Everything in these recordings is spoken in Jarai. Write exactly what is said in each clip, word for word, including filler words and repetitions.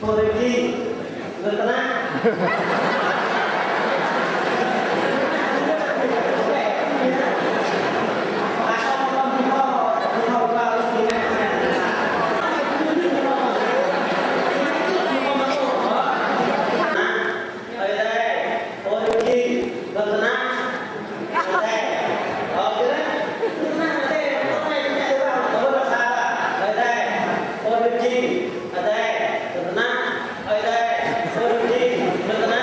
Ôi, Kim, Ngân Tana. Ơi Adai, Ôi Kim, Ngân Tana. Ơi Adai. Ơ, kơ Ngân Tana, Ơi Adai, Ngân Tana, Ngân Tana, Ngân Tana, Ơi Adai. Ôi Kim, Adai, Adai, Ngân Tana, Ơi Adai, Ôi Kim, Ngân Tana.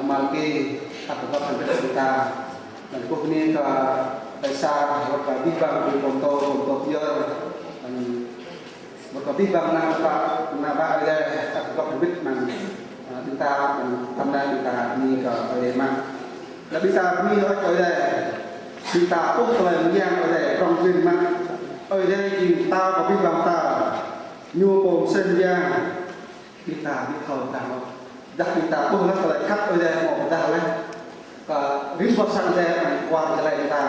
Malaki, khăp pơgop hăng ƀing ta. Anŭn kơkuh bơni kơ Ơi Sa, wơ̆t kơ abih bang ƀing pô pơtô, pô pơtô pơyơr. Anŭn wơ̆t kơ abih bang ană bă, ană bă Ơi Adai, khăp pơgop hăng ƀing, anŭn, ơ, ƀing ta, anŭn tơm anai ƀing ta bơni kơ Ơi Adai mơ̆n. Laih ƀing ta bơni hơơč kơ Ơi Adai. Ƀing ta ƀuh tơlơi mơyang Ơi Adai prŏng prin mơ̆n. Ơi Adai jing pơtao kơ abih bang ta. Ñu pô mơsêh mơyang. Ƀing ta ƀu thâo tơdah ôh. Tơdah ƀing ta ƀuh laih tơlơi khăp Ơi Adai hmâo pơdah laih kơ rĭm boh sang Ơi Adai amăng kwar jơlan ta.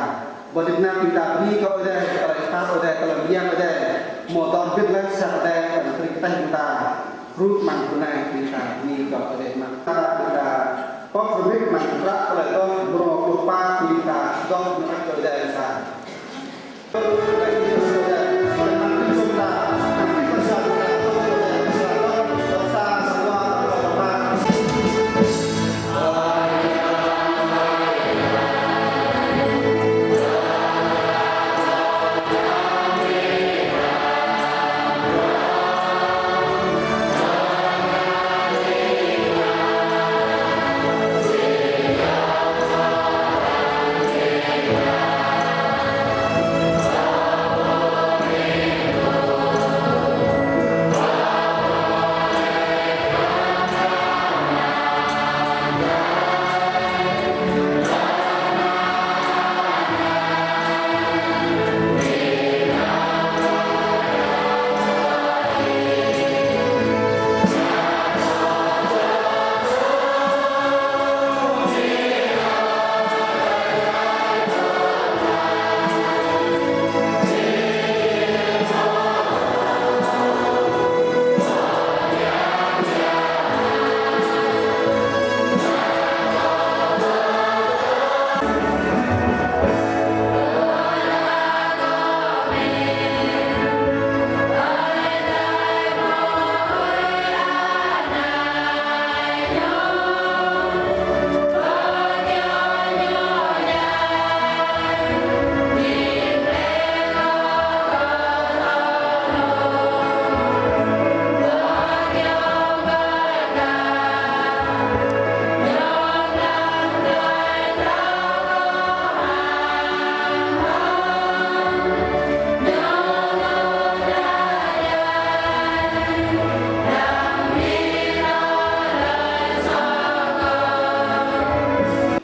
Bơ tơnap ƀing ta bơni kơ Ơi Adai, tơlơi khăp Ơi Adai, tơlơi mơyang Ơi Adai. Hmâo dŏ hơbĭt laih sang Ơi Adai, amăng krĭng kơtĕh ƀing ta. Rup amăng hrơi anai ƀing ta bơni kơ Ơi Adai mơ̆n. Ta ƀing ta pŏk hơbĭt amăng hră tơlơi adoh mrô pluh pă ƀing ta adoh mơ̆ng Ơi Adai ta.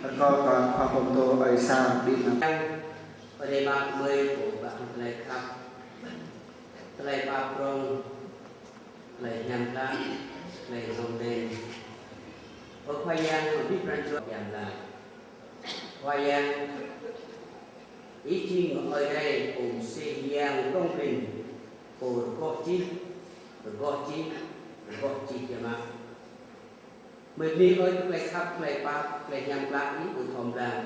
Rơkâo kơ khua pô pơtô Ơi Sa ƀing ană. Ơ Adai mă mơi pô bă tơlơi khăp, tơlơi pap prong, tơlơi hiam klă, tơlơi hơdôm đen. Ơ Khua Yang, abih pran jua hiam klă. Khua Yang, Ih jing Ơi Adai pô mơsêh mơyang prong prin, pô rơgoh čih, rơgoh čih, rơgoh čih biă mă. Mơi bơni Ơi kơ tơlơi khăp, tơlơi pap, tơlơi hiam klă Ih ƀu thâo mơblang.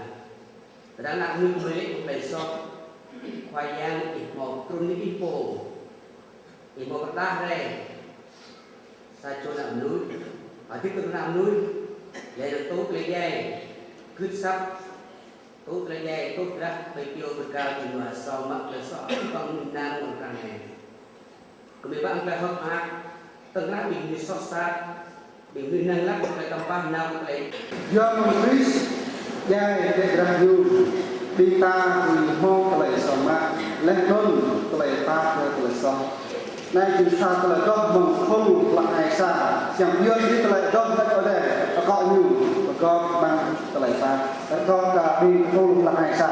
Tơdang ană mơnuih mơi lĕ ƀu tơlơi soh, Khua Yang Ih hmâo trŭn Ih pô. Ih hmâo pơrơđah rai sa čô ană mơnuih, hơdip tơ ană mơnuih, laih anŭn tŭ tơlơi djai, gưt asăp, tŭ tơlơi djai, tŭ drah, tơlơi pioh bơrơkal jing wa asâo mă tơlơi soh, abih bang mơnuih anăn amăng arăng anai. Kơmơi bă amăng tơlơi hơ̆k mơak, tơ̆ng rah ƀing mơnuih soh sat, ƀing mơnuih năng lăk tơlơi tăm pah nao tơlơi. Yua mơ̆ng Krist djai tơlơi drah ñu, ƀing ta dưi hmâo tơlơi soh mă, laih anŭn tơlơi pap brơi tơlơi soh. Anai jing sa tơlơi adoh mơ̆ng khul hlăk ai sa, yang pơyơr ƀing tơlơi adoh hơơč kơ Ơi Adai, akŏ ñu, pơgop amăng tơlơi pap. Rơkâo kơ ƀing khul hlăk ai sa.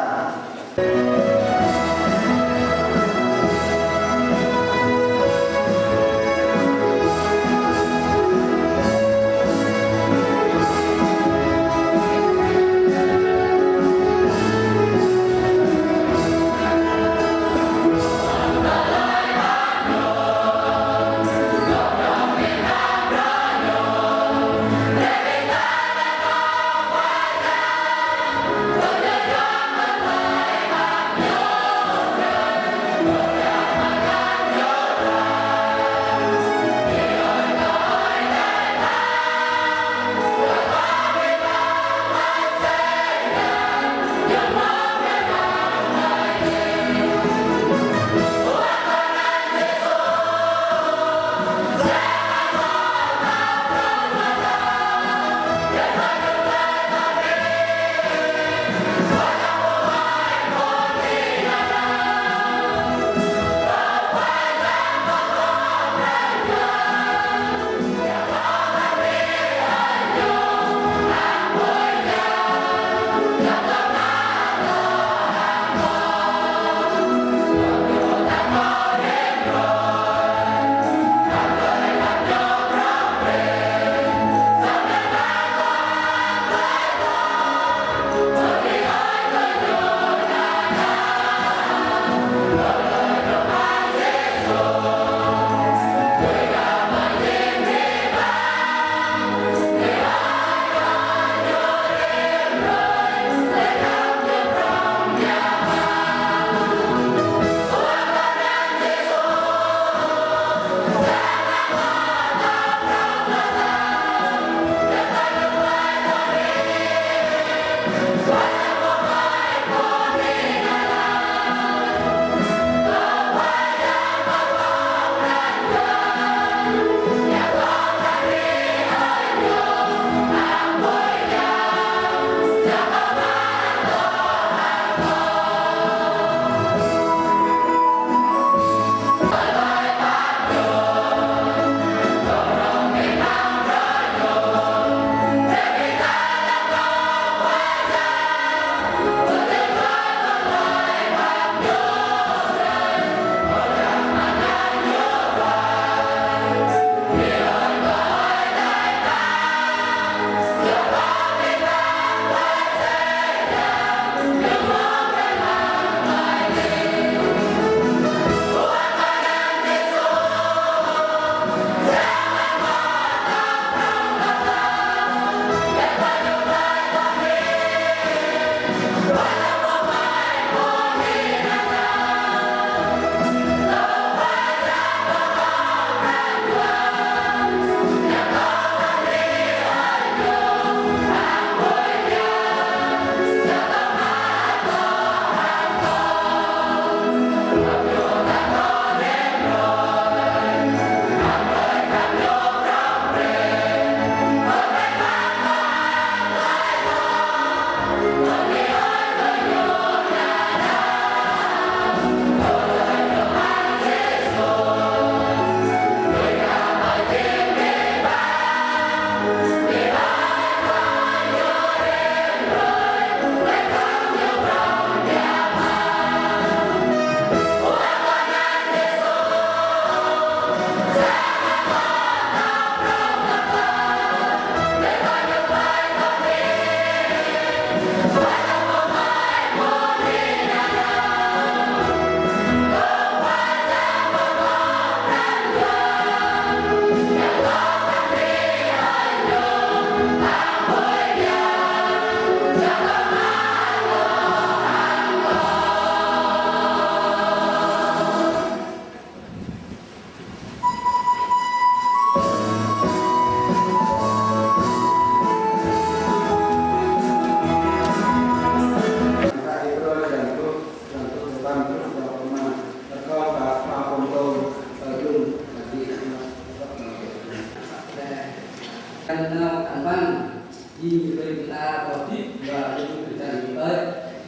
Ta pơdip ba ƀing drơi jăn tơlơi,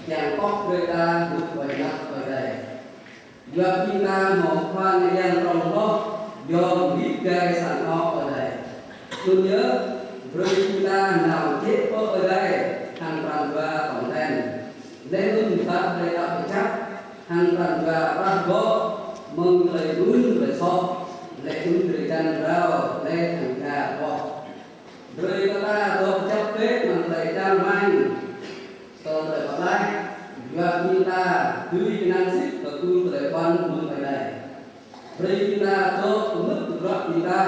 kiăng pŏk brơi ta hmư̆ ƀơi anăp Ơi Adai. Yua ƀing ta hmâo Khua Yang Pơdrŏng hloh, yom hip gai sang anŏ Ơi Adai. Anŭn yơh, brơi ƀing ta nao jĕ pơ Ơi Adai, hăng pran jua tong ten. Laih anŭn ba tơlơi đaŏ kơjăp, hăng pran jua rah gŏ, mơ̆ng tơlơi ƀun tơlơi soh, laih anŭn drơi jăn rao, laih hăng gah boh. Brơi kơ ta dŏ kơjăp bĕ amăng tơlơi čang rơmang, tơlơi pơklaih, yua ƀing ta dưi kơnang sĭt kơ tơlơi ƀuăn mơ̆ng Ơi Adai. Brơi ƀing ta dŏ pơhmư̆ kơ bruă ƀing ta,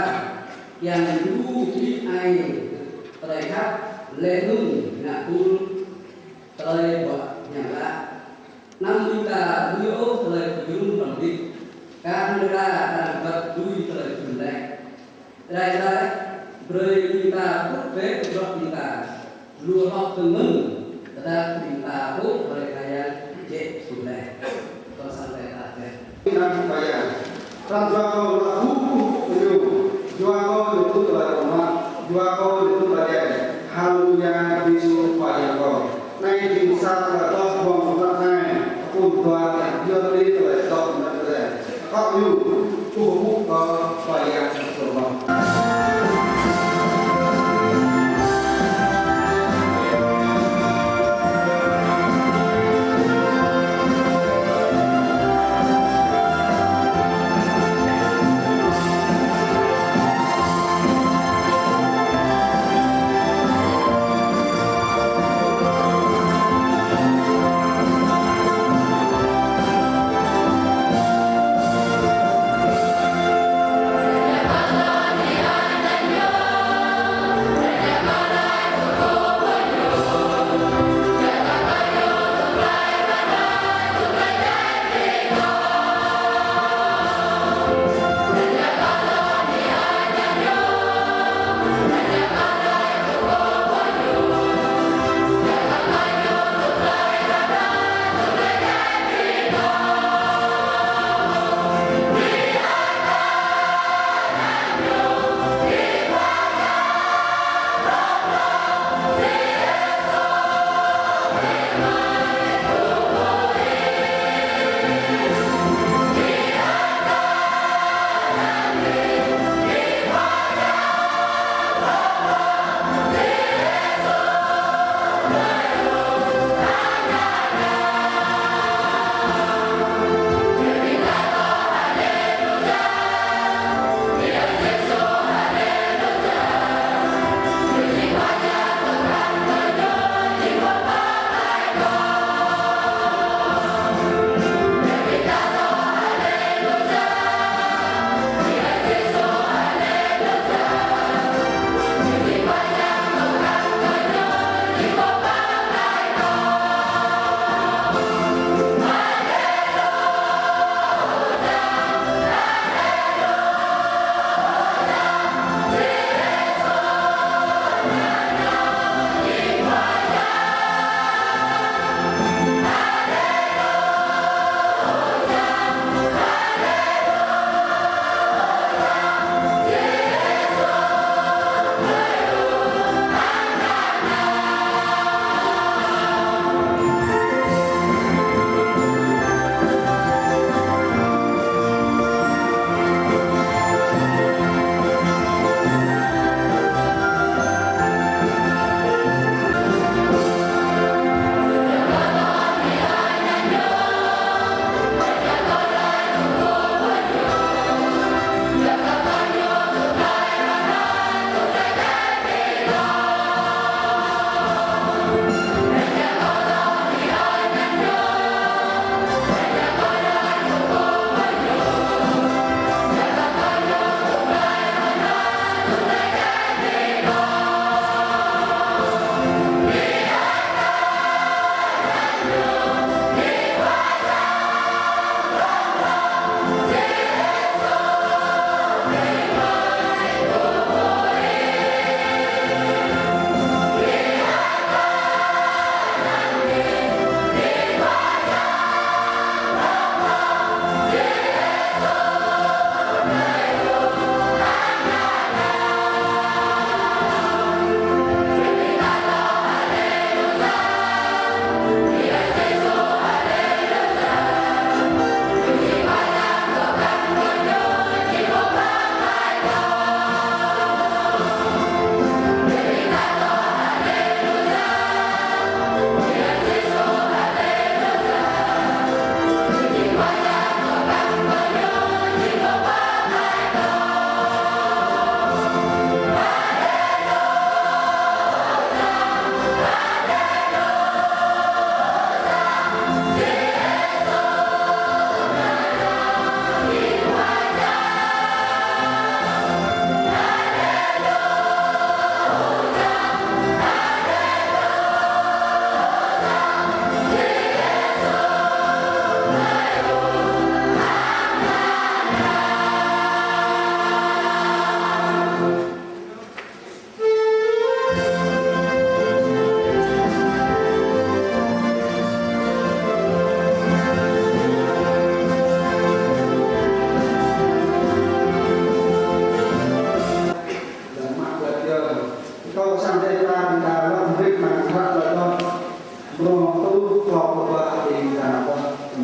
kiăng đu ƀĭ ai tơlơi khăp, laih anŭn ngă tui tơlơi ƀuăn hiam klă. Anăm ƀing ta dưi ôh tơlơi pơjơnum hrŏm hơbĭt, kar hăng ta đang găp dưi tơlơi jum laih. Rai rai, brơi ƀing ta pŭt bĕ bruă ƀing ta, lu hloh tơmơ̆n, tơdah ƀing ta pŭt brơi Khua Yang jĕ jum laih. Kâo sampai ta bĕ. Năng Khua Yang. Pran jua kâo lăp hŭ kơ Ñu, yua kâo ñu tŭ tơlơi pơmat, yua kâo ñu tŭ tơlơi đen. Haleluya, Yêsu Khua Yang kâo. Anai jing sa tơlơi adoh mơ̆ng tơlơi anai, kơkuh dua kiăng yua tơlơi adoh mơ̆ng tơlơi. Khăp Ñu, kơkuh kơ Khua Yang kâo.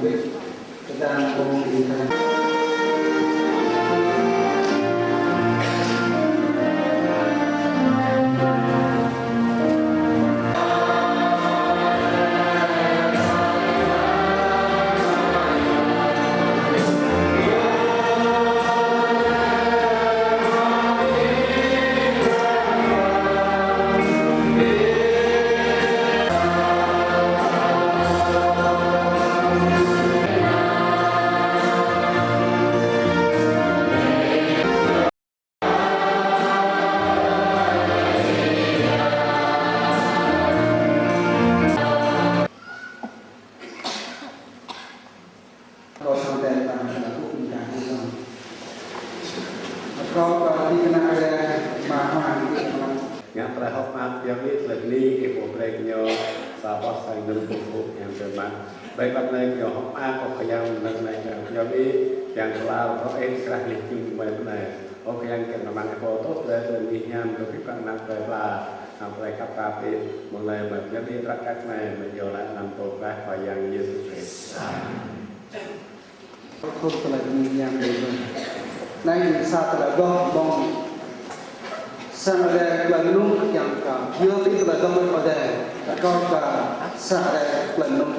Kâo sang tơlơi pơpŭ pơkă kơ kâo, kâo ƀing kơnuk kơna ră mă hmua kơ kâo. Ngă tơlơi hơ̆k mơak biă mă tơlơi bơni kơ pô brơi kơ ñu sa boh sang anŭn pơpŭ yang biă mă. Ƀơi ƀing anai kơ ñu hơ̆k mơak kơ Khua Yang mơ̆ng anai kơ biă mă, yang kơla rŏ ih krah nih jum mơi anai. Ơ Khua Yang, kiăng kơ amăng ih pô tŭ brơi tơlơi bơni hiam kơ abih bang ană plei pla, ană plei khăp tap ih, mơ̆ng anai mơ̆ biă mă prăk kăk anai, mơ̆ iâu laĭ anăn Pô Pơklaih Khua Yang Yêsu Krist. Amen. Khul tơlơi bơni hiam kơ ih. Anai sa tơlơi boh mơ̆ng sang Ơi Adai plei mơnŭng kiăng kơ yua kơ tơlơi dŏng mơ̆ng Ơi Adai. Rơkâo kơ sang Ơi Adai plei mơnŭng.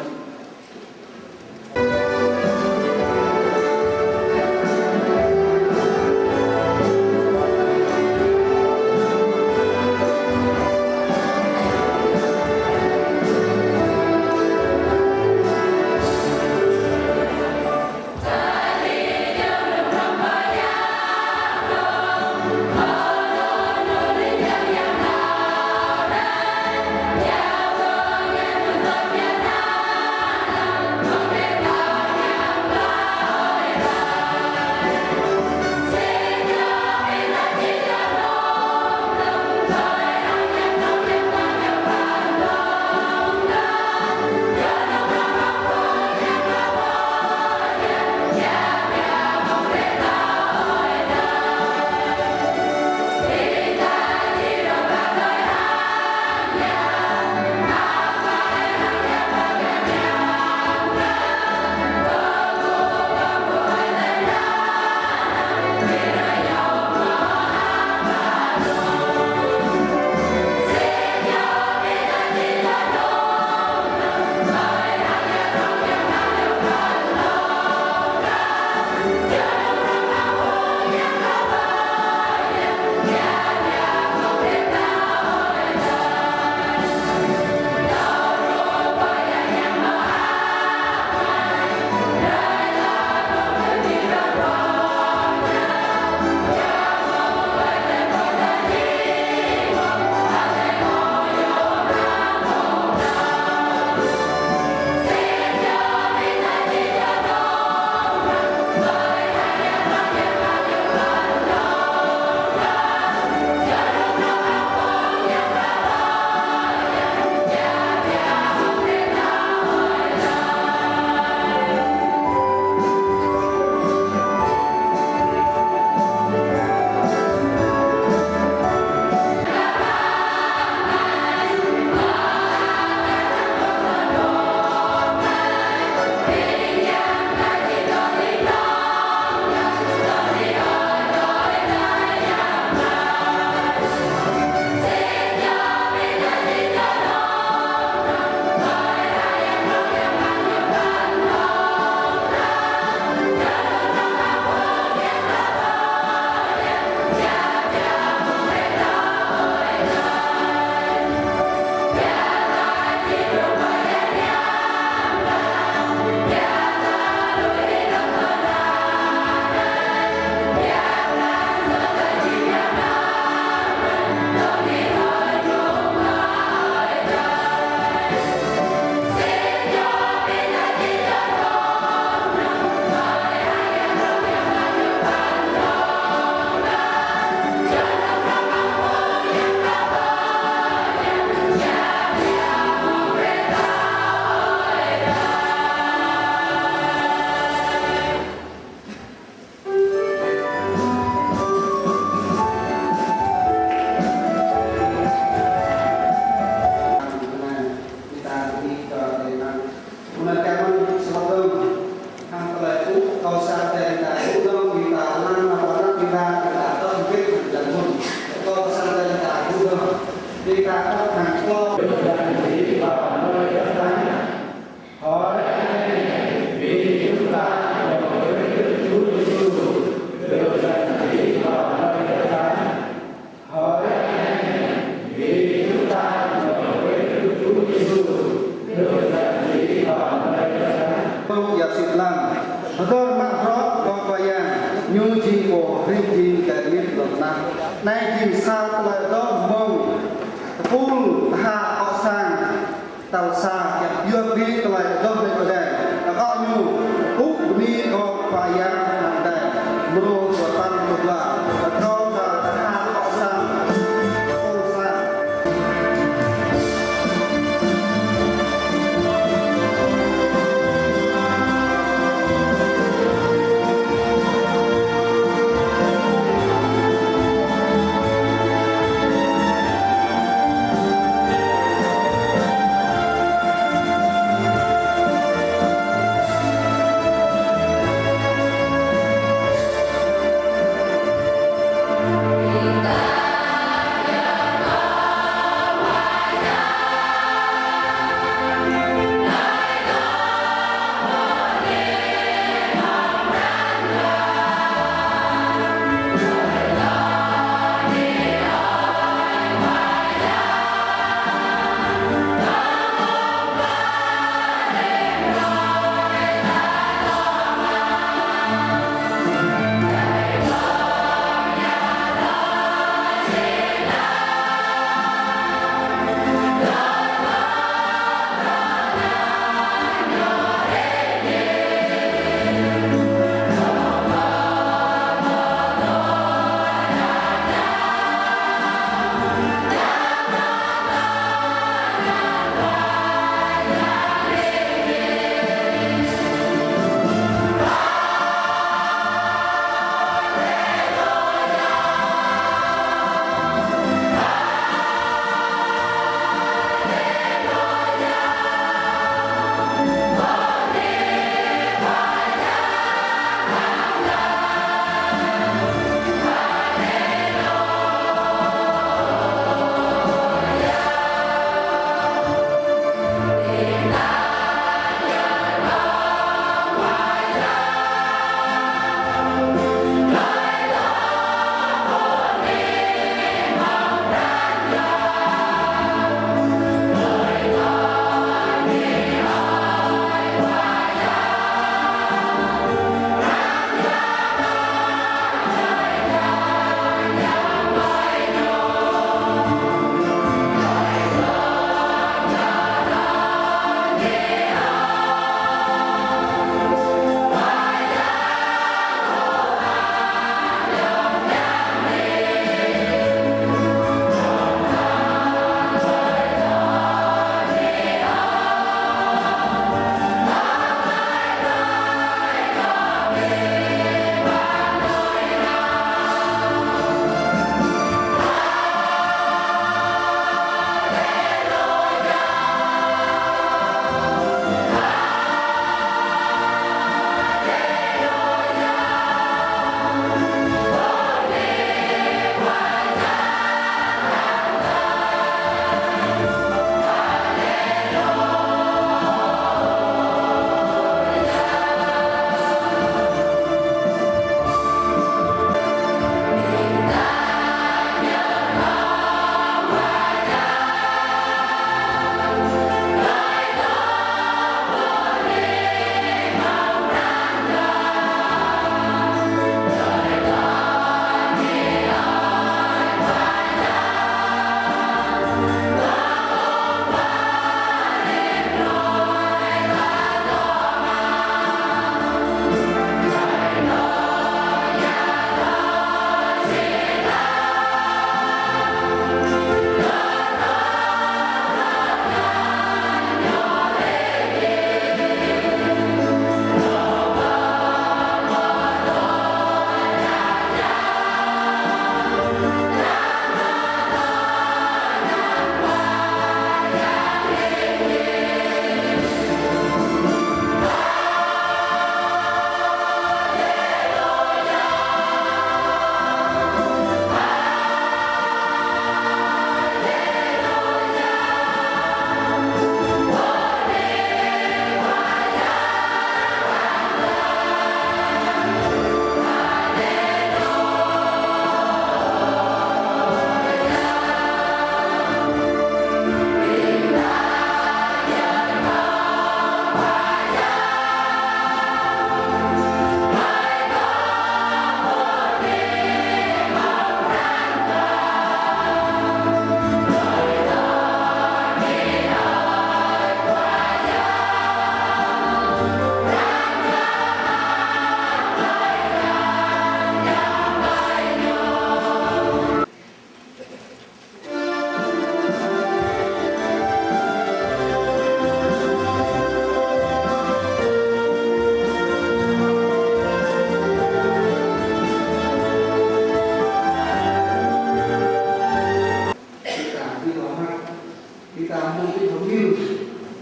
Ƀing hơmil,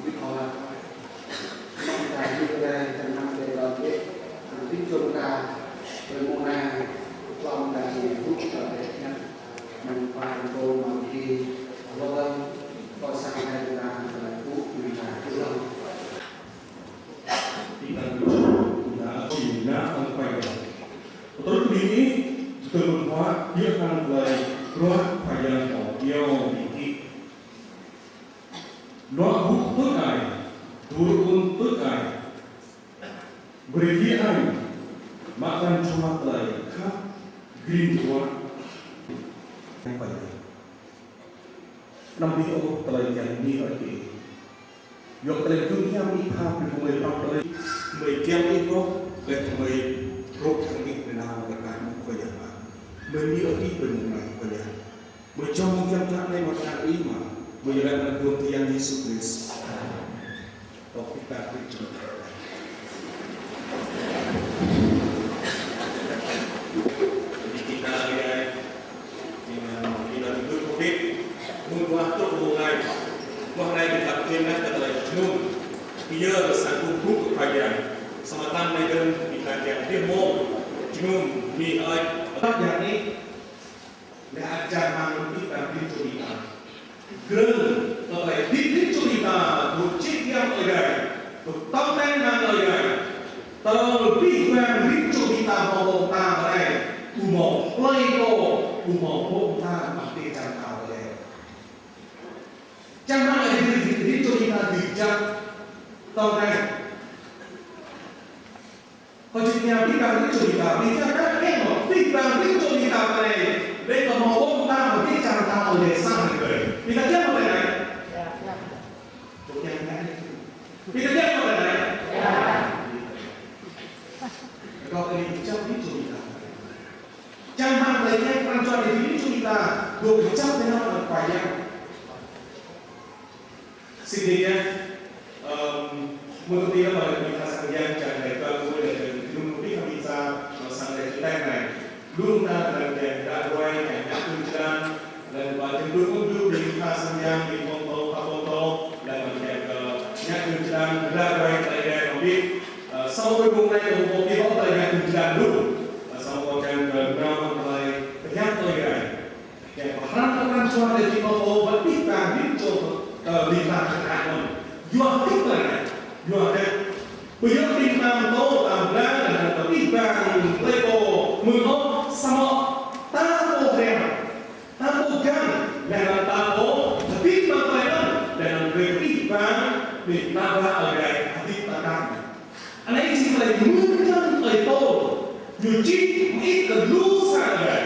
ƀing hơmil. Mơ̆ng ta hơmil rai, čang hăng đe đao bĕ, hăng ƀing čô ta, ƀơi mông anai, hlâo mơ̆ng ta či hơmil ta bĕ ñă. Mơ̆ng pran kơ mơ̆ng ki, hlâo dơ̆ng, kơ sang hai ta, ta laĭ ƀuh, mơ̆ng ta hơmil. Ƀing ta hơmil, ƀing ta hơmil, ƀing ta hơmil. Pơtrut ƀing ih, tơlơi mơnuă, yua hăng tơlơi bruă Khua Yang kâo iâu ƀing ih. Luă ƀuh tŭ ai, dur ŭn tŭ ai. Brơi hĭ ai, mă pran jua tơlơi khăp, grin bruă. Yang pai. Anăm ƀuh ôh tơlơi kiăng mơnuih ơi kơ ih. Yua tơlơi djơ̆ hiam ih pha brơi kơ gơmơi pran tơlơi. Gơmơi kiăng ih ôh, lĕ gơmơi rŏk hăng ih nanao kơ kar mơ̆ng Khua Yang. Gơmơi mơnuih ơi kơ ih brơi mơ̆ng Khua Yang. Mơi čong mơ̆ng kiăng tơlơi anai mơ̆ng tơlơi ih mă. Mơi yơh lĕ mơ̆ng Khua Yang Yêsu Krist. Tŏk ih ta kri čong. Jadi kita lagi ai. Kita, kita hidup covid. Mơ̆ng wah tŏk mơ̆ng ai. Wah anai kita kiăng năt kơ tơlơi jơnum. Ia sang kơkuh kơ Khua Yang. Samơ̆ tơlơi anai dơ̆ng kita kiăng ƀuh mơ̆ng jơnum mơnuih ơi. Tơlơi anai. Lĕ čang hăng ƀing ta ƀing čô ƀing ta. Grơ̆ng, tơlơi ƀing ƀing čô ƀing ta, ƀu čih kiăng Ơi Adai, ƀu tŏng teng hăng Ơi Adai. Tơlơi ƀing ƀing čô ƀing ta hmâo ƀơ̆ng ta Ơi Adai, ƀu hmâo hlơi kơ, ƀu hmâo ƀơ̆ng ta mă tơlơi čang ta Ơi Adai. Čang hăng Ơi Adai ƀing čô ƀing ta ƀu čang tŏng teng. Kâo či tơña ƀing ƀing čô ƀing ta, ƀing ta kiăng mơ̆, ƀing ƀing čô ƀing ta anai, ƀing ta hmâo ƀơ̆ng ta mă tơlơi čang ta Ơi Adai sang anai. Ƀing ta kiăng mơ̆ anai? Čô kiăng anai. Ƀing ta kiăng mơ̆ anai? Kâo kơ ƀing čô ƀing ta. Čang hăng tơlơi kiăng pran jua ƀing čô ƀing ta, dŏ kơčăp tơnap Khua Yang. Sĭt nik yơh, ưm, mơ̆ng tơlơi ƀing ta sang yang čang đai dua puluh đai čang jơnum ƀing kơ ƀing ta, ơ, sang đai čang anai. Lu ta đai čang đai ruai, čang ñă kơnang, đai ba čang dua puluh ƀing ta sang yang, ƀing pơtô, pơtô, đai ba čang kơ ñă kơnang, đai ruai, đai đai ƀing, ơ, samơ̆ ƀing mơ̆ng anai kơ ƀing pơtô, đai ñă kơnang lu. Ơ, samơ̆ čang kơ nao mơ̆ng tơlơi, pơhiăp tơlơi đai. Yang pơhrăm kơ pran jua tơlơi či mơ̆ pô wơ̆t ƀing ƀing rin čô, ơ, ƀing ta kơ anŭn. Yua hơget tơlơi anai? Yua hơget? Ƀơi yua ƀing ta mơ̆ tŏ tam blang lĕ anŭn kơ ƀing ƀing tơlơi pô mơ̆ng ôh samơ̆ ta pô hriăm. Ta pô găn lĕ anŭn ta pô hơbĭt ƀing tơlơi anŭn lĕ anŭn brơi ƀing ƀing ƀing ta ba Ơi Adai hơbĭt ta găn. Anai jing tơlơi mơ̆ng Ơi Pôl, ñu čih mơit kơ lu sang Ơi Adai.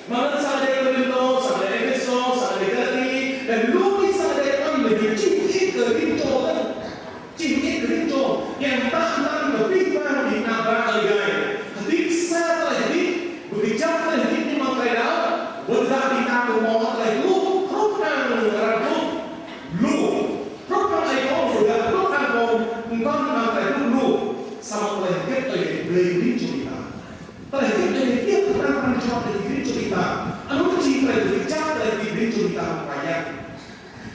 Mơ̆ng sang Ơi Adai Kôrintô, sang Ơi Adai Êphêsô, sang Ơi Adai Galati, dan lu ƀing sang Ơi Adai anŭn ñu čih mơit kơ rin čô anŭn. Čih mơit kơ rin čô, kiăng tơña kơ ƀing ƀing ƀing ta ba Ơi Adai. Hơbĭt sa tơlơi hơbĭt, ƀu kơčăp tơlơi hơbĭt ñu mơ̆ng tơlơi đaŏ, ƀu djơ̆ ƀing ta kơ mơ̆ tơlơi lu, hrup hăng arăng lu. Lu. Hrup hăng ai kông, ƀu djơ̆ hrup hăng kông, kông hăng tơlơi hrup lu. Samơ̆ tơlơi hơget tơlơi brơi rin čô ƀing ta. Tơlơi hơget tơlơi hơget tơlơi pran jua tơlơi rin čô ƀing ta. Anŭn jing tơlơi kơčăp tơlơi rin čô ƀing ta Khua Yang.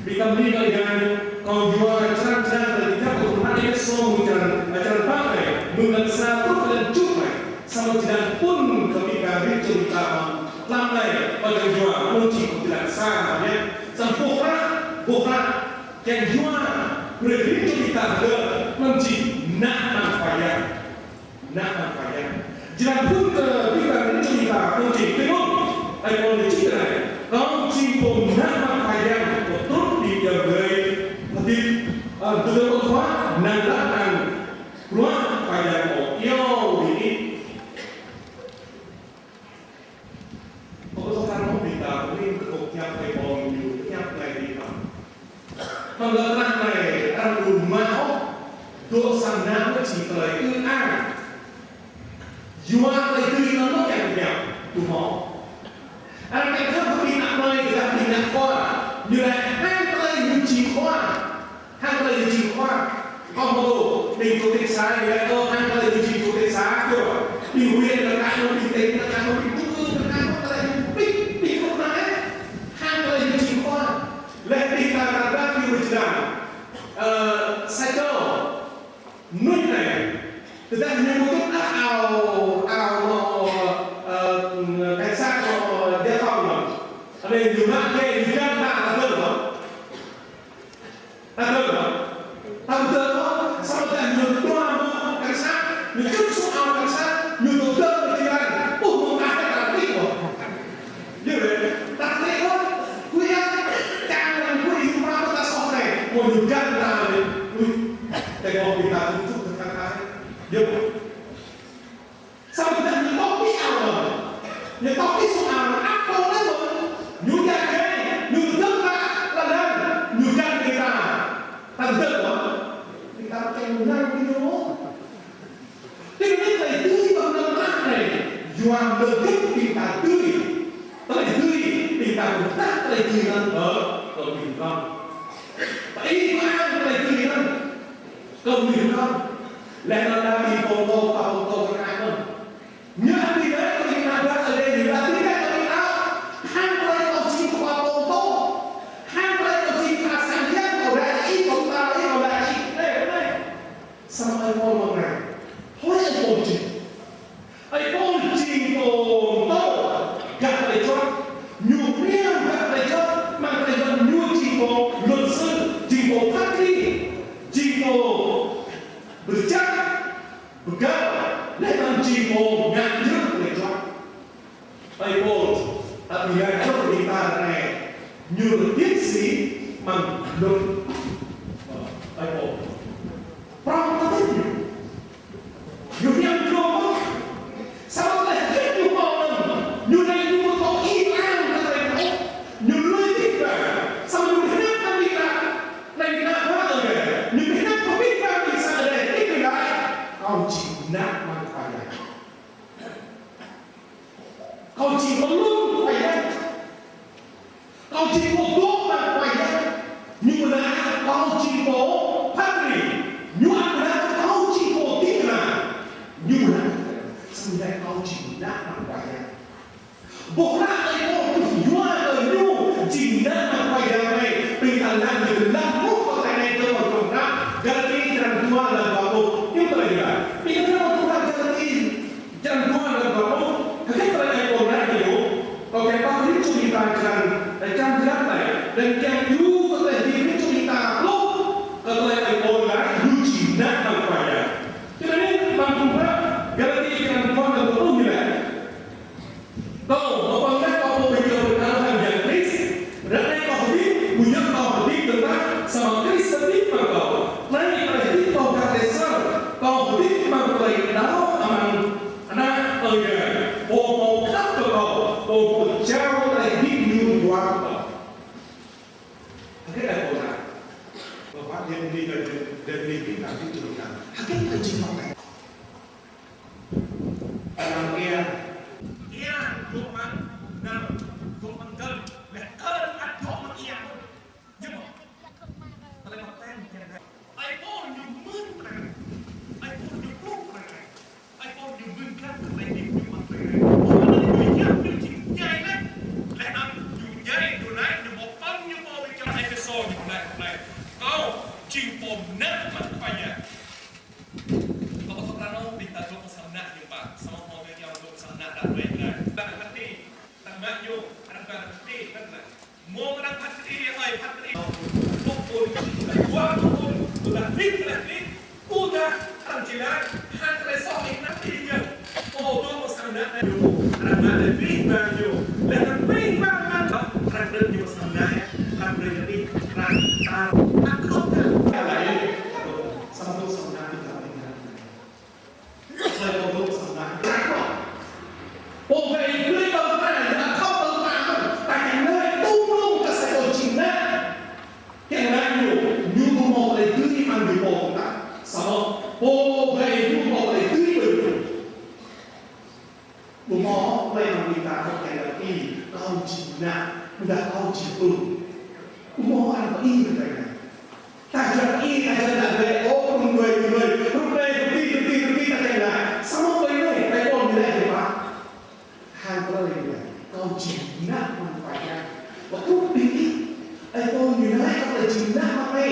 Ƀing ta mơnuih Ơi Adai, kâo yua črăn črăn tơlơi kơčăp kơ hră Êphêsô mơ̆ng črăn, črăn pă anai, mơ̆ng črăn sa truh črăn tơjuh anai. Samơ̆ črăn pun kơ ƀing ta rin čô ƀing ta mơ̆ng tlam anai, kâo čang yua, mơ̆ng črăn sa anai. Samơ̆ ƀuh hră, ƀuh hră. Kiăng yua, brơi rin čô ƀing ta hơdơr, anŭn jing nă amăng Khua Yang. Nă amăng Khua Yang. Jơlan phŭn kơ ƀing ta rin čô ƀing ta, anŭn jing tơnŭn. Ai kông anai čih tui anai. Kâo jing pô nă amăng Khua Yang, pơtrut ƀing yang gơi, hơdip, ơ, tơlơi ƀơ̆ng huă, năng lăp năng, bruă Khua Yang kâo iâu ƀing ih. Ơ, kâo thâo krăn ƀing ta, ƀing ta kơ kâo pơhiăp tơlơi pơhiăp anai ƀing ta. Mơ̆ng lŏn tơnah anai, arăng ƀu mă ôh, dŏ sang anăp mơ̆ či tơlơi ư ang. Yua tơlơi tui anŭn mơ̆ kiăng pơhiăp, ƀu hmâo. Arăng kiăng thâo ƀing anăp anai, ƀing anăp khua. Ñu laĭ hăng tơlơi ñu či khua. Hăng tơlơi ñu či khua. Kâo hmâo ƀing chủ tịch xã ñu laĭ kâo hăng tơlơi ñu či chủ tịch xã kơ. Ƀing huyện ñu laĭ kâo, ƀing tỉnh ñu laĭ kâo, ƀing trung ương ñu laĭ kâo, tơlơi ñu ƀing, ƀing kâo laĭ. Hăng tơlơi ñu či khua. Lĕ ƀing ta ta đa ñu ƀu či đa. Ơ, sa čô mơnuih anai, tơdah ñu ƀu dŏ ăh ao, ao, ơ, cảnh sát, ơ, giao thông anŭn. Anai ñu mă ke ñu găn ta, ta dơ̆ng hă? Ta dơ̆ng hă? Ta dơ̆ng hă? Samơ̆ tơdah ñu dua mơ̆ cảnh sát, ñu čŭt sŭ ao cảnh sát, ñu dŏ dơ̆ng ƀơi jơlan, ƀuh mơ̆ng ta ta tĭ hă? Yơh, ta tĭ hă? Kơ yua, čang lăng kơ yua mơ̆ ta soh anai, mơ̆ ñu găn ta anai. Ui, tơdah ƀing ta tŭ tŭ tơkă ta. Yơh. Samơ̆ tơdah ñu tŏk ƀĭ ao anŭn, ñu tŏk ƀĭ sŭ ao anŭn, ăt kơ anŭn mơ̆n, ñu djă djai, ñu dơ̆ng ƀă lăn anŭn, ñu găn ƀing ta. Ta dơ̆ng hă? Ƀing ta kiăng lăng ƀing ñu. Tui anŭn tơlơi dưi ƀơi anăp mơnuih anai, yua mơ̆ gĕt ƀing ta dưi. Tơlơi dưi, ƀing ta ƀu tah tơlơi dưi anŭn kơ, kơ ƀing gơ̆. Ƀing ta tơlơi dưi anŭn kơ ƀing gơ̆. Laih anŭn ta ƀing pô pô, pô pô kơ anŭn. Ñu ăt tui anai kơ ƀing ta ƀă Ơi Adai, ñu ăt tui anai kơ ƀing ta. Hăng tơlơi kâo jing khua pô pô. Hăng tơlơi kâo jing khua sang yang, kâo đa ih, kâo ta ih, kâo đa ih. Anai, anai. Samơ̆ ơi Pôl mơ̆ng anai. Hlơi ơi Pôl jing? Ơi Pôl jing pô pô gah tơlơi juăt. Ñu pơmĭn gah tơlơi juăt, mơ̆ng tơlơi juăt ñu jing pô luật sư, jing pô pháp lý, jing pô pơčah, pơgăl, laih anŭn jing pô ngă yơh tơlơi juăt. Ơi Pôl, ta ƀing gah dŏ ƀing ta anai, ñu tiến sĩ mơ̆ng luật. Ơi Pôl. Prŏng ta tĭ ñu. Ñu pơyơr glông mơ̆n. Samơ̆ tơlơi hơdip ñu pô anŭn, ñu anai ñu pơtô ih ang kơ tơlơi pơmĭn. Ñu lui ƀing ta. Samơ̆ ñu pơhiăp kơ ƀing ta. Anai ƀing ta ƀă Ơi Adai. Ñu pơhiăp kơ ƀing ta ƀing sang Ơi Adai. Ih ƀing ta. Kâo jing ană mơ̆ng Khua Yang. Kâo jing pơlŭn Khua Yang. Kâo jing pô dŏ mơ̆ng Khua Yang. Ñu ƀu laĭ kâo jing pô phat ri. Ñu ăt laĭ kâo jing pô ding kơna. Ñu ƀu laĭ, samơ̆ laĭ kâo jing ană mơ̆ng Khua Yang. Ƀuh ană ơi pô tuh yua kơ ñu jing ană mơ̆ng Khua Yang anai. Ƀing ta lăng ñu lăng mŭt kơ tơlơi anai kơ mơ̆ng Galati črăn dua lăng dua pluh. Ñu tơlơi anai. Ƀing ta lăng mŭt kơ Galati črăn dua lăng dua pluh, hơget tơlơi Ơi Pôl laĭ kơ ñu? Kâo kiăng pơhiăp čun ƀing ta črăn, ơ, črăn jơlan anai, laih kiăng yua kơ tơlơi hơdip čun ƀing ta pluh, kơ tơlơi Ơi Pôl laĭ ñu jing ană mơ̆ng Khua Yang. Črăn anai, mơ̆ng ƀuh hră, Galati črăn dua lăng dua pluh ñu laĭ. Kâo, mơ̆ng pơngač kâo pô pơjing pơkă hăng Yang Krist, ră anai kâo hơdip, ƀu djơ̆ kâo hơdip tơdah, samơ̆ Krist hơdip mơ̆ng kâo. Anai tơlơi hơdip kâo gah tơlơi sơr, kâo hơdip mơ̆ng tơlơi đaŏ amăng Ană Ơi Adai, pô pơđok kơ kâo, pô pơjao tơlơi hơdip ñu yua kơ kâo. Hơget Ơi Pôl laĭ? Ƀơi hră Galati, Galati črăn dua. Hơget tơlơi jing mơ̆ng anai? Anăn ia. Ia dŏ amăng anăn, dŏ amăng kơ̆l, laih kơ̆l ăt dŏ amăng ia. Ñu mơ̆? Tơlơi pơtăn kiăng anai. Ơi Pôl ñu mưn tơlơi anai. Ơi Pôl ñu pluh tơlơi anai. Ơi Pôl ñu mưn găn tơlơi hơdip ñu mơ̆ng tơlơi anai. Samơ̆ anŭn ñu yap ñu jing djai laih. Laih anŭn ñu djai, ñu laĭ, ñu mơ̆ pơ̆ng ñu pô ƀing čar Êphêsô ñu laĭ, laĭ. Kâo jing pô ană mơ̆ng Khua Yang. Kâo ƀu thâo pranô, ƀing ta dŏ pơ sang ană ñu pă, samơ̆ hmâo tơlơi djŏ dŏ pơ sang ană đah ruai anai. Ƀing ta phat kơđi, ta mă ñu, arăng ƀing ta phat kơđi, ƀing ta. Mơ̆ng arăng phat kơđi, ơi phat kơđi. Ƀuh ƀuh, ƀuh ƀuh, ƀuh ƀuh, ƀuh ƀuh, ƀuh ƀuh, ƀuh ƀuh, ƀuh ƀuh. Pô ta, arăng či laĭ, hăng tơlơi soh ih anăp ih yơh. Pô dŏ pơ sang ană ñu, arăng mă tơlơi abih bang ñu. Laih anŭn abih bang anŭn, arăng brơi ñu pơ sang ană, arăng brơi ñu abih, arăng ta, arăng kơdŏp ta. Laĭ, samơ̆ dŏ sang ană ƀing ta ƀing ană. Hlơi pô dŏ sang ană ƀing ta. Pô wai brơi ƀơ̆ng ta, ta khŏm ƀơ̆ng ta mơ̆n, ta kiăng laĭ tŭ mơ̆ng kơ sa čô jing ană. Kiăng laĭ ñu, ñu ƀu hmâo tơlơi dưi amăng ñu pô ta. Samơ̆ pô wai ñu hmâo tơlơi dưi ƀơi ñu. Ƀu hmâo hlơi amăng ƀing ta ƀu kiăng laĭ ih, kâo jing ană, ƀôdah kâo jing ung. Ƀu hmâo arăng pơih tơlơi anai. Ta jing ih, ta jing ană ƀai, ơ, ung ƀai, ung ƀai, rup anai, rup adih, rup adih, rup adih, ta kiăng laĭ. Samơ̆ ƀơi anai, ƀơi pô ñu laĭ ƀơi pă. Hăng tơlơi anai, kâo jing ană mơ̆ng Khua Yang. Wơ̆t kơ ƀing ih, ơi pô ñu laĭ kâo tơlơi jing ană mơ̆ng anai,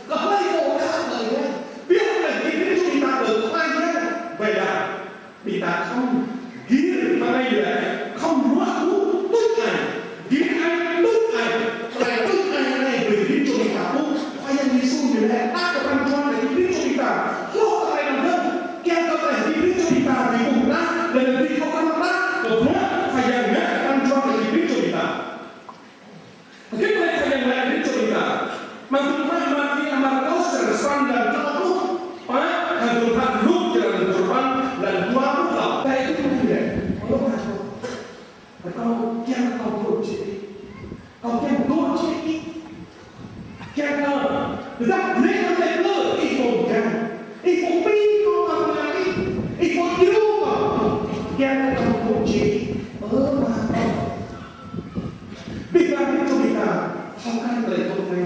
Kơ hlơi kâo đaŏ kơ Ơi Adai. Biă lĕ ƀing rĭm čô ƀing ta kơ Khua Yang. Wơ̆t dah ƀing ta khŏm gir, mă lĕ yơh, khŏm ruă ƀu tuč ai. Gir ai tuč ai. Tơlơi tuč ai anai ƀing rĭm čô ƀing ta ƀu. Khua Yang Yêsu ñu laĭ, ta kơ pran jua kơ ƀing rĭm čô ƀing ta. Hloh kơ tơlơi anŭn dơ̆ng, kiăng kơ tơlơi ƀing rĭm čô ƀing ta ƀu ƀuh ta, laih anŭn ƀu thâo krăn ta, kơ bruă Khua Yang ngă pran jua kơ ƀing rĭm čô ƀing ta. Hơget tơlơi Khua Yang laĭ kơ rĭm čô ƀing ta? Amăng Tơlơi Mơak Mathiơ, amăng Markôs, črăn sapăn, črăn klâo pluh pă, hăng Tơlơi Mơak Luk, črăn duapăn, črăn dua pluh klâo. Tơlơi anŭn laĭ: Ơ Ama kâo, kâo kiăng kơ kâo dŏ jĕ. Kâo kiăng dŏ jĕ. Kiăng kơ, tơdah lĕ kâo lĕ kơ, Ih pơkŏn. Ih pơkŏn kâo amăng tơngia Ih. Ih pơkŏn kâo. Kiăng kơ kâo dŏ jĕ. Ơ Ama kâo. Ƀing ta, ƀing ta, thâo krăn tơlơi dŏ anai.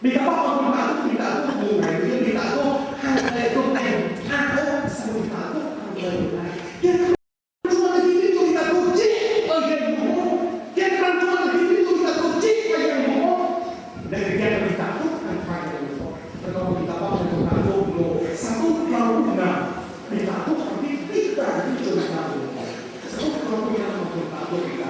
Ƀing ta ƀuh kơ ƀing ta dŏ, ƀing ta dŏ mơ̆ng anai, ƀing ta dŏ hăng tơlơi dŏ anai. Ơ, samơ̆ ƀing ta dŏ hăng tơlơi dŏ anai. Kiăng kơ pran jua kơ ƀing ta dŏ jĕ, Ơi Adai mơ̆n. Kiăng kơ pran jua kơ ƀing ta dŏ jĕ, Ơi Adai mơ̆n. Laih kiăng kơ ƀing ta dŏ hăng Khua Yang mơ̆n. Tơdah ƀing ta ƀuh kơ ƀing ta dŏ mơ̆ng sa rơtuh klâo pluh năm. Ƀing ta dŏ hăng ƀing ta, ƀing čô ƀing ta dŏ. Sa rơtuh klâo pluh năm mơ̆ng ƀing ta dŏ ƀing ta.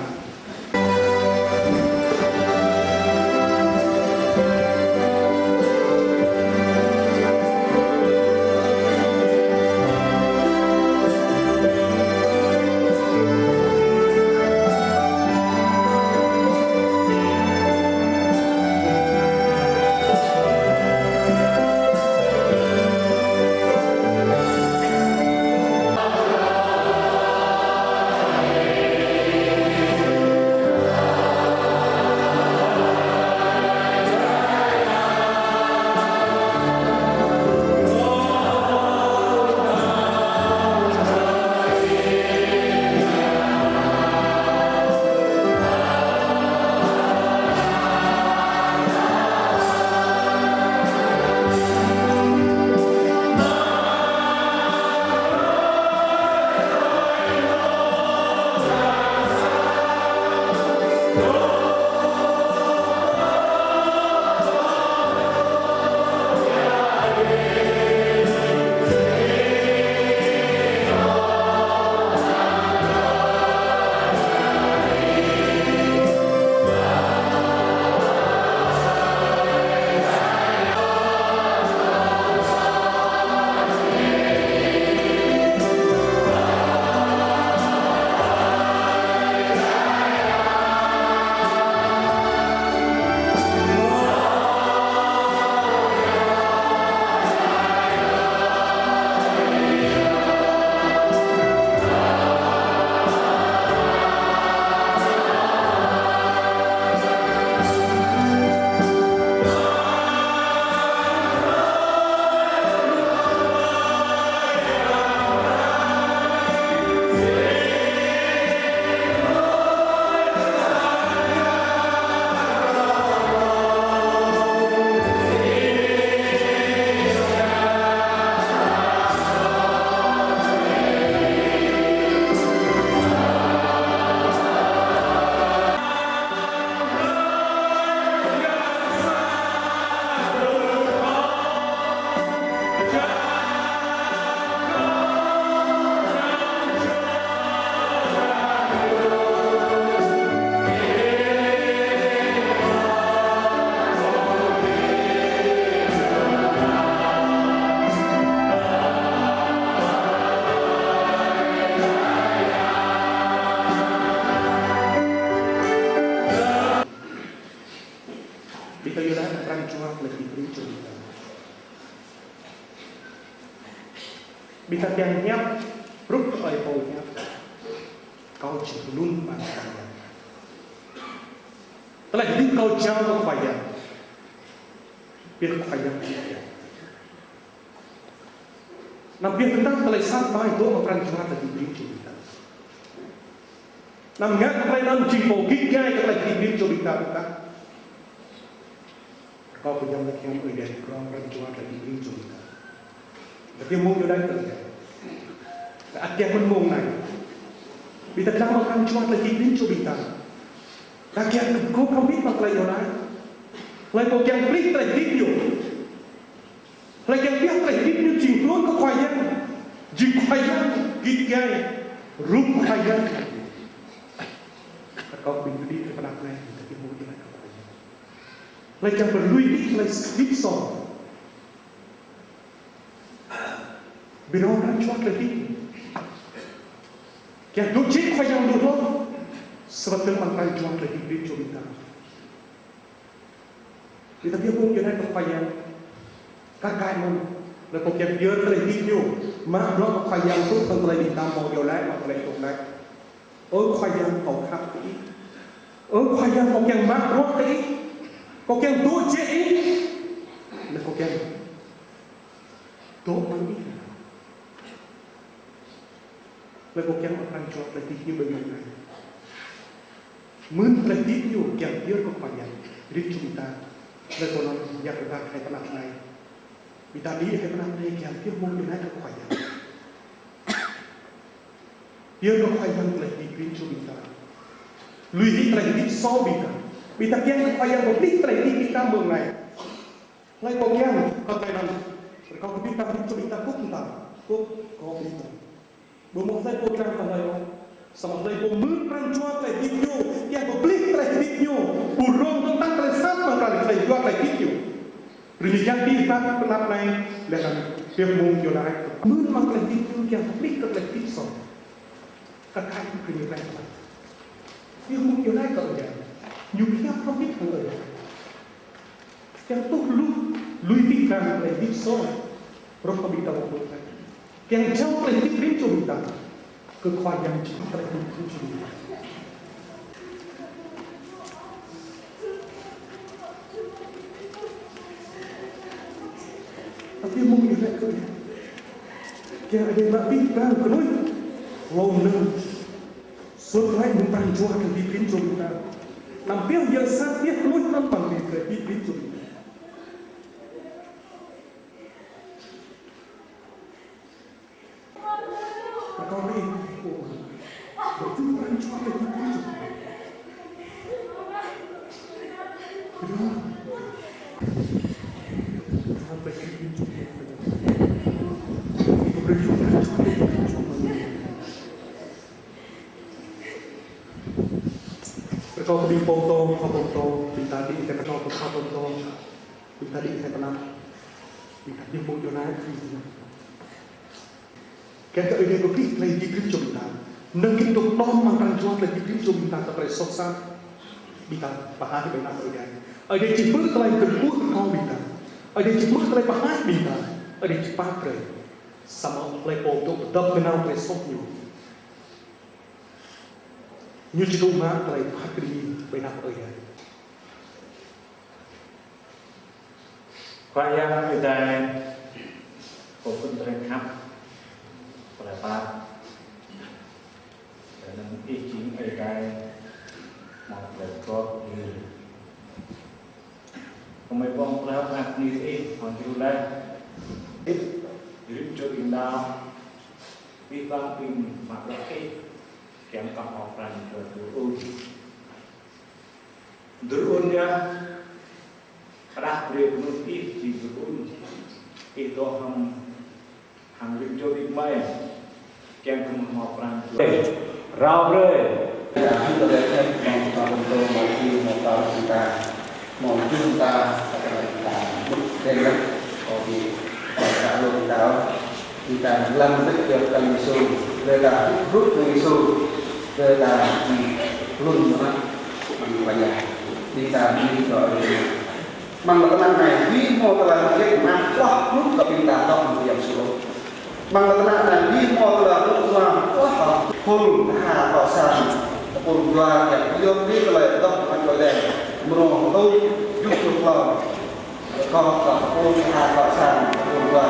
Ƀing ta yua dah pran jua kơ ƀing rĭm čô ƀing ta. Ƀing ta kiăng hiăp, hrup kơ ơi pô hiăp. Kâo či hlŭn amăng Khua Yang. Tơlơi hơdip kâo jao kơ Khua Yang. Biă Khua Yang či kiăng. Anăm biă tơdah tơlơi sat ƀai dŏ amăng pran jua ta ƀing rĭm čô ƀing ta. Anăm ngă tơlơi anŭn jing pô git gai kơ tơlơi ƀing rĭm čô ƀing ta ƀuh kah. Kâo pơñăm lĕ kiăng Ơi Adai prŏng pran jua ta ƀing rĭm čô ƀing ta. Tơdah mơ̆ng yua dah tơlơi. Ăt kiăng mơ̆n mơ̆ng anai. Ƀing ta dlăng amăng pran jua ta ƀing rĭm čô ƀing ta. Ta kiăng kơ kâo kơmĭt amăng tơlơi yua anai. Hlơi pô kiăng pơplih tơlơi hơdip ñu, hlơi kiăng pioh tơlơi hơdip ñu jing tơlơi kơ Khua Yang, jing Khua Yang git gai, rup Khua Yang. Rơkâo ƀing gih đĭ hrơi pơanăp anai, ta ƀuh mơ̆ng tơlơi kơ Khua Yang. Hlơi kiăng pơplih tơlơi hơdip soh, ƀu rŏng pran jua tơlơi hơdip. Kiăng dŏ jĕ Khua Yang lu hloh, samơ̆ tơl amăng pran jua tơlơi hơdip rĭm čô ƀing ta. Ƀing ta ƀuh mơ̆ng tơlơi kơ Khua Yang. Kar kaĭ mơ̆n, hlơi pô kiăng pioh tơlơi hơdip ñu, mă bruă kơ Khua Yang tŭ hăng tơlơi ƀing ta hmâo iâu laĭ, hmâo tơlơi tŭ laĭ. Ơ Khua Yang, kâo khăp kơ Ih. Ơ Khua Yang, kâo kiăng mă bruă kơ Ih. Kâo kiăng dŏ jĕ Ih. Laih kâo kiăng dŏ amăng Ih. Laih kâo kiăng amăng pran jua tơlơi hơdip ñu ƀơi mông anai. Mơ̆ng tơlơi hơdip ñu kiăng pioh kơ Khua Yang, rĭm čô ƀing ta. Laih kâo anŭn yap kơ ta hrơi pơanăp anai. Ƀing ta đĭ hrơi pơanăp anai kiăng pioh mơ̆ng tơlơi kơ Khua Yang. Pioh kơ Khua Yang tơlơi hơdip rĭm čô ƀing ta. Lui hĭ tơlơi hơdip soh ƀing ta. Ƀing ta kiăng kơ Khua Yang pơplih tơlơi hơdip ƀing ta mơ̆ng anai. Hlơi pô kiăng, kơ tơlơi anŭn, rơkâo kơ ƀing ta rĭm čô ƀing ta kŭp mơta, kŭp kơ ƀing ta. Ƀu hmâo hlơi pô kiăng kơ hlơi ôh. Samơ̆ hlơi pô mơ̆ng pran jua tơlơi hơdip ñu, kiăng pơplih tơlơi hơdip ñu, ƀu rŏng tơl tơlơi sat amăng tơlơi jua tơlơi hơdip ñu. Rĭm čô ƀing ta pơanăp anai, laih anŭn pioh mơ̆ng iâu laĭ. Mơ̆ng amăng tơlơi hơdip ñu kiăng pơplih kơ tơlơi hơdip soh. Kar kaĭ kơ ñu laĭ. Pioh mơ̆ng iâu laĭ kơ Ơi Adai. Ñu pioh prŏng hĭ hăng Ơi Adai. Kiăng tuh lu, lui hĭ tơlơi hơdip soh. Rŏh kơ ƀing ta wơ̆t laih. Kiăng jao tơlơi hơdip rĭm čô ƀing ta kơ Khua Yang jing tơlơi hơdip rĭm čô ƀing ta. Tapi mơ̆ng ñu laĭ kơ kiăng Ơi Adai mă abih bang kơnuih hlâo mơnơ̆ng. Suôt glaĭ mơ̆ng pran jua tơlơi hơdip rĭm čô ƀing ta. Anăm pioh yang sat pioh kơnuih anŭn amăng tơlơi hơdip rĭm čô ƀing ta. Rơkâo kơ ih, ơ, ƀu djơ̆ pran jua tơlơi hơdip rĭm čô. Rơkâo kơ ƀing pô pơtô, pô pơtô, ƀing ta đĭ kơ rơkâo kơ pô pơtô, ƀing ta đĭ kơ pơanăp, ƀing ta ƀuh mơ̆ng Yôna. Kiăng kơ Ơi Adai pơplih tơlơi hơdip rĭm čô ƀing ta. Năng kơ dŏ tŏm amăng pran jua tơlơi hơdip rĭm čô ƀing ta kơ tơlơi soh sat. Ƀing ta pơhaih ƀơi anăp Ơi Adai. Ơi Adai či hmư̆ tơlơi kơkuh kơ ƀing ta. Ơi Adai či hmư̆ tơlơi pơhaih ƀing ta. Ơi Adai či pap brơi. Samơ̆ hlơi pô dŏ pơdŏp gơnam tơlơi soh ñu, ñu či dŏ mă tơlơi phat kơđi ƀơi anăp Ơi Adai. Khua Yang Ơi Adai, kâo phŭn tơlơi khăp, tơlơi pap. Tơdah Ih jing Ơi Adai, hmâo tơlơi pơgop hil. Kâo mơi ƀơ̆ng tơlơi pơhiăp anăp Ih, hmâo djru laih. Ih, rĭm čô ƀing đaŏ, abih bang ƀing mă bruă Ih, kiăng kơ hmâo pran jua dơ̆ng. Dơ̆ng yơh, rah brơi kơ anŭn Ih jing dơ̆ng. Ih dŏ hăng, hăng rĭm čô ƀing mơi, kiăng kơ hmâo pran jua. Rao brơi. Dah hăng tơlơi thep mơ̆ng ta pơtô mơ̆ng ih mơ̆ng ta ƀing ta. Mơ̆ng ƀing ta, ta ƀing ta. Mŭt đen lăp. Kâo ƀing ta lŏm ta. Ƀing ta lăng bĕ kơ Yêsu. Brơi ta hrup hăng Yêsu. Brơi ta ƀu lun mơ̆n. Mơ̆ng Khua Yang. Ƀing ta ƀu dŏ Amăng lŏn tơnah anai, ƀu hmâo tơlơi hơget mă hloh hrup kơ ƀing ta dŏ amăng Yang Yêsu. Amăng lŏn tơnah anai, ƀu hmâo tơlơi hrup mă hloh hrup tha kŏ sang, tơpul dua yang yơh ƀu tơlơi dŏ amăng Ơi Adai. Mrô tui, juh tui klâo. Kŏ tơpul tha kŏ sang, tơpul dua.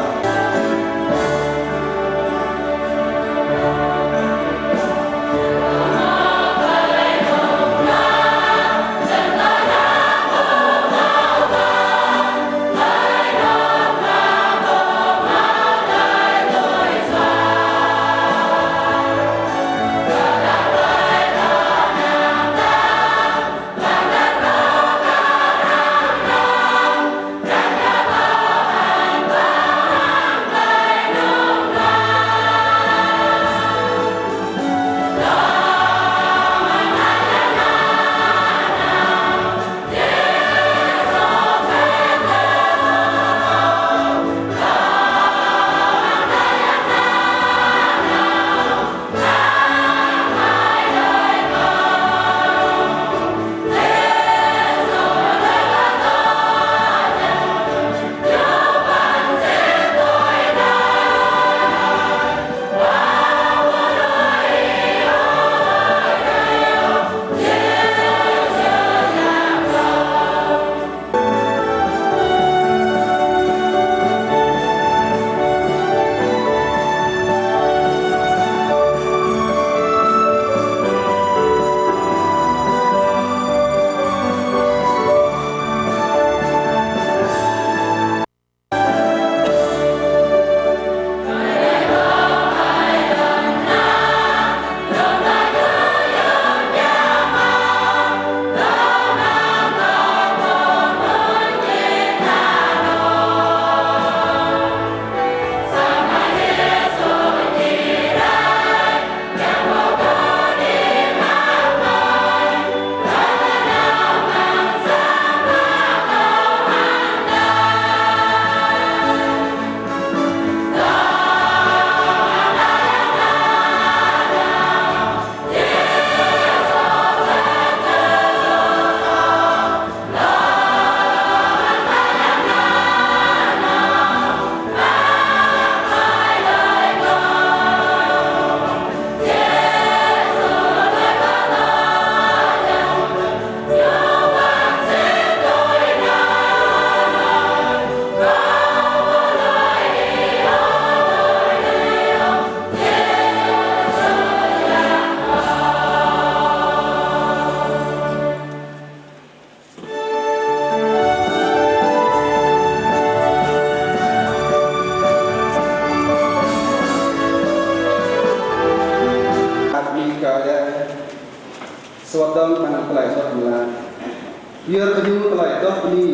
Pơyơr kơ ñu tơlơi adoh bơni.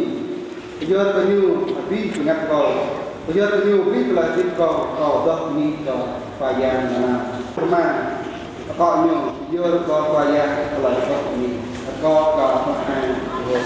Pơyơr kơ ñu abih bơngăt kâo. Pơyơr kơ ñu abih tơlơi hơdip kâo, kâo adoh bơni kơ Khua Yang nanao. Pơma, akŏ ñu, pơyơr kơ Khua Yang tơlơi adoh bơni. Akŏ kơ Khua Yang.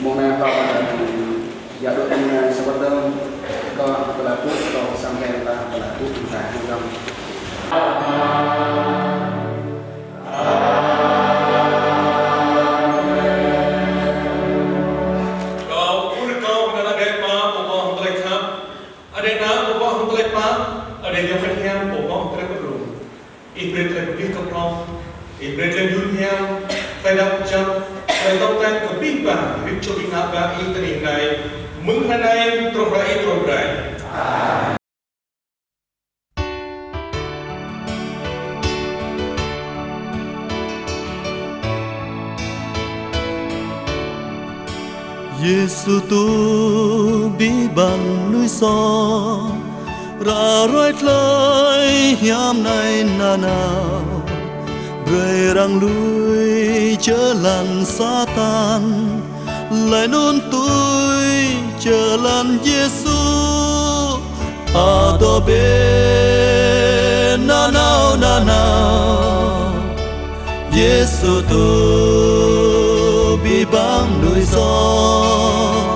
Mông anai kâo ƀing ta dŏ mông anai sa wơ̆t dơ̆ng, kâo pơlăi pŭ, kâo sang ƀing ta pơlăi pŭ, ƀing ta hăng dơ̆ng. Kâo ur kâo kơ Adai Ama pô pơhmutu tơlơi khăp, Adai Ană pô pơhmutu tơlơi pap, Adai Yang Bơngăt Hiam pô pơhmutu tơlơi pơtrŭn. Ih brơi tơlơi pơplih kơ prŏng, Ih brơi tơlơi mơyun hiam, tơlơi đaŏ kơjăp, tơlơi tŏng tang kơ abih bang, rĭm čô ƀing ană bă Ih tơ anih anai, mơ̆ng hrơi anai truh hrơi Ih trŭn rai. Yêsu tŭ abih bang mơnuih soh, ră ruai tơlơi hiam anai nanao, brơi arăng lui jơlan Satan, laih anŭn tui jơlan Yêsu, adôh bĕ nanao nanao. Yêsu tŭ abih bang mơnuih soh,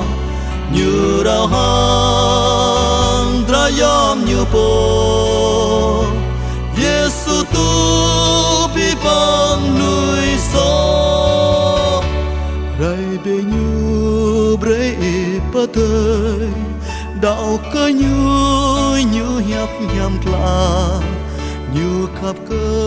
Ñu rao hăng dra yom Ñu pô. Yêsu tŭ Rai bĕ Ñu brơi ih pơdơi, đaŏ kơ Ñu, Ñu hiăp hiam klă, Ñu khăp kơ